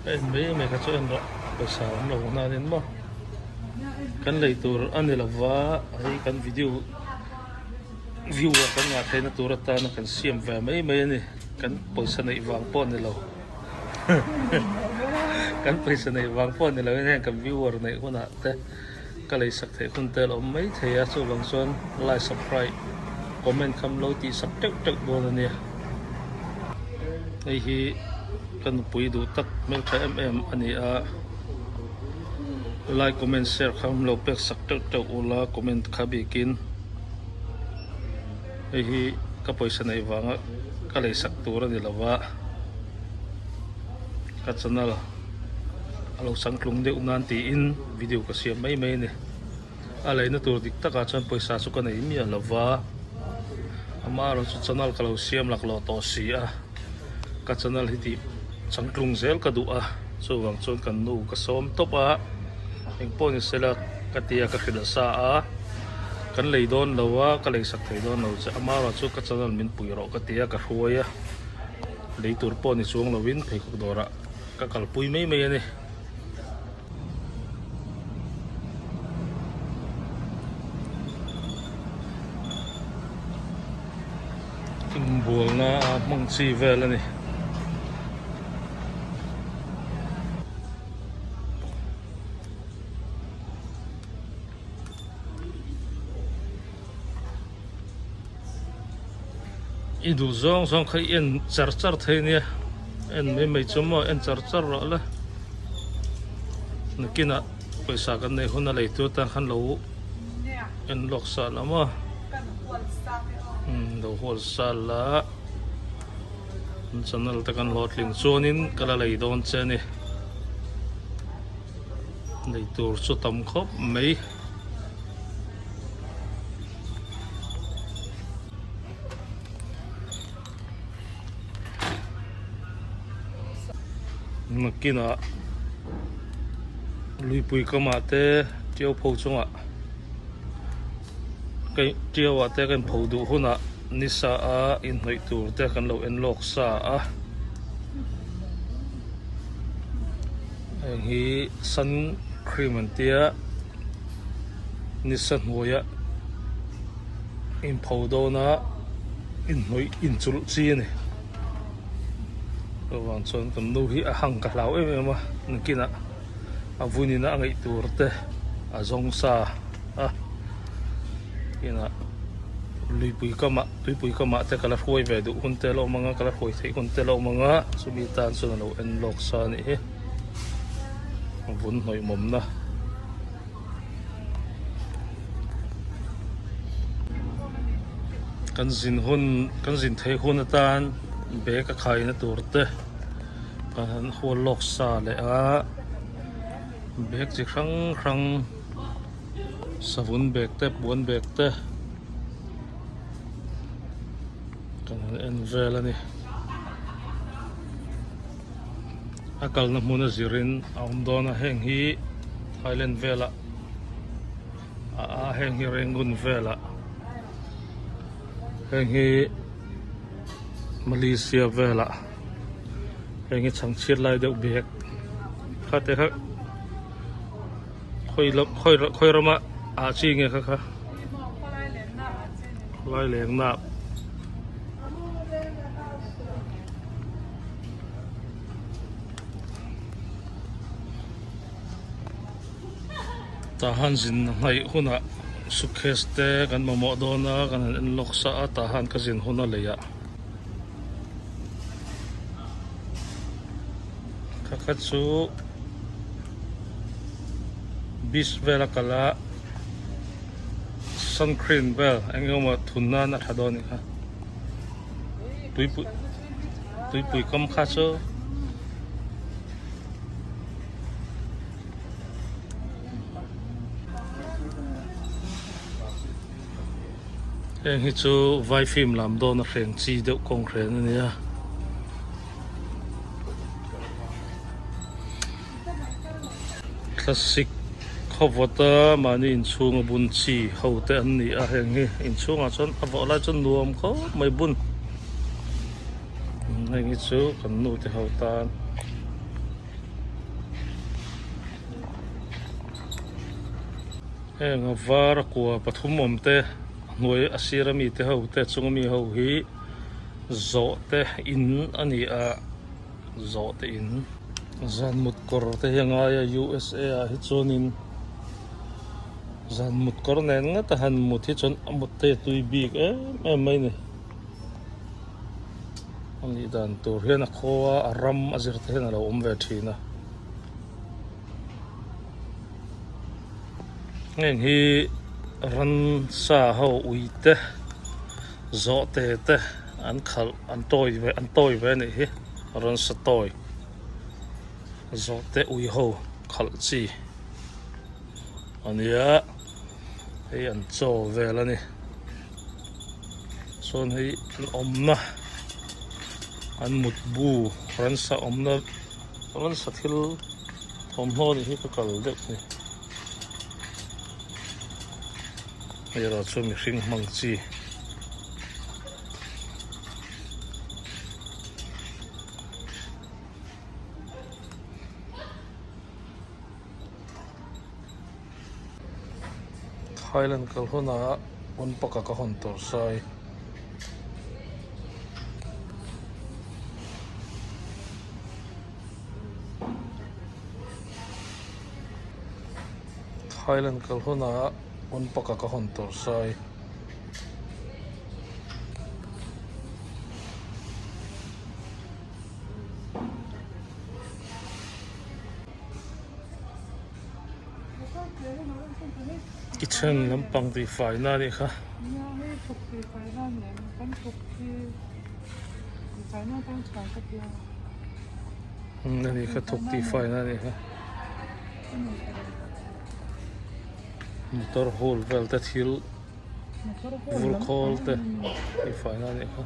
Ka en mai mai kha chu en rawh pawisa awm lo nanin maw kan lei tur a ni lova hei kan video view ah kan ngah theihna tur atana kan siam ve mai mai a ni kan pawisa neih vang pawh a ni lo kan pawisa neih vang pawh a ni lo in heng kan viewer neih hunah te ka lei sak theih hun te a lo awm mai thei a chuvang chuan like subscribe comment kha an lo tih sak teuh teuh dawn a nia hei hi ka nupui duh tak hmeltha em em a ni a like comment share kha an lo pek sak teuh teuh ula comment kha bikin hei hi ka pawisa neih vanga ka lei sak tur a ni lo va ka channel a lo changtlung deuh nan tiin video ka siam mai mai a ni a leina tur dik takah chuan pawisa chu ka nei miah lo va amaherawhchu chu channel ka lo siam laklawh tawh si a ka channel hi tih changtlung zel ka duh a chuvang chuan kan nu ka sawm tawp a engpawh ni sela ka tia ka hrilh sa a kan lei dawn lo a ka lei sak thei dawn lo che amaherawhchu chu ka channel min pui rawh ka tia ka hruai a lei tur pawh ni chuang lovin pheikhawk dawrah ka kalpui mai mai a ni. Inbualna a hmang chi vel a ni. I duh zawng zawng kha i en char char thei nia en mai mai chu maw en char char rawh le nakinah pawisa kan neih hun a lei tur tan khan lo en lawk sa la maw umm lo hual sa la an channel te kan hlawhtling chuanin ka la lei dawn che a ni lei tur chu tam khawp mai. Nakinah luipui kamah te tiau pho chungah tiau ah te kan pho duh hunah nisa a inhnawih tur te kan lo en lawk sa a heng hi sun cream an tia. Nisa hnuaia inpho dawna inhnawih inchulh chi a ni. Chuvang chuan kan nu hi a hang ka hlau em em a, nakinah a vunin a ngaih tur te a zawng sa a, nakinah luipui kamah tuipui kamah te ka la hruai ve duh hun te a la awm ang a, ka la hruai theih hun te a la awm ang a, chumi tan chuan a lo en lawk sa a nih hi. Vun hnawih mawmna. Kan zin hun kan zin theih hun atan bag a khaina tur te kan han hual lawk sa leh a bag chi hrang hrang savun bag te puan bag te kan han en vel a ni. A kalna hmun a zirin a awm dawn a heng hi Thailand velah a a heng hi Rangoon velah heng hi Malaysia velah heng hi chhangchhiat lai deuh bag kha te kha khawi lam khawi khawi rama ah chi nge kha kha khawlai lengna. Tah han zin hnaih hunah suitcase te kan mamawh dawn a kan han en lawk sa a tah han ka zin hun a lei ah kha kha chu beach vel a kal a sun cream vel eng emaw thun nan a tha dawn a nih kha. Tuipui tuipui kam kha chu heng hi chu vai film lam dawn a hreng chi deuh kawng hren a nia. Thlasik khawvawta mahni inchhunga bun chi ho te an ni a heng hi inchhungah chuan a vawh lai chuan nuam khawp mai bun heng hi chu kan nu te ho tan. Heng a var a kua pathum awm te a hnuai a sir ami te ho te a chung ami ho hi zawh te in a ni a zawh te in zan mut kawr te hi a ngai a USA ah hi chuanin zan mut kawr nen ngata han mut hi chuan a mut te a tui bik em em mai a ni. A nih dan tur hian a khaw a a ram a zir te hian a lo awm ve thin a heng hi ransa ho ui te zawhte te an khalh an tawi ve an tawi ve a nih hi ransa tawi zawhte ui ho khalh chi a nia hei an chaw vel a ni. Sawn hei an awmna an mutbu ransa awmna ransa thil thawmhnaw nih hi ka kal deuh a ni hei erawh chu mihring hmang chi. Thailand kal hunah Unpaka ka hawn tur sai. Thailand kal hunah Unpaka ka hawn tur sai. Kitchen lampang tih fai na anih kha. Anih kha thawk tih fai na anih kha. Motor hall vel te thil vur khawl te tih fai na anih kha.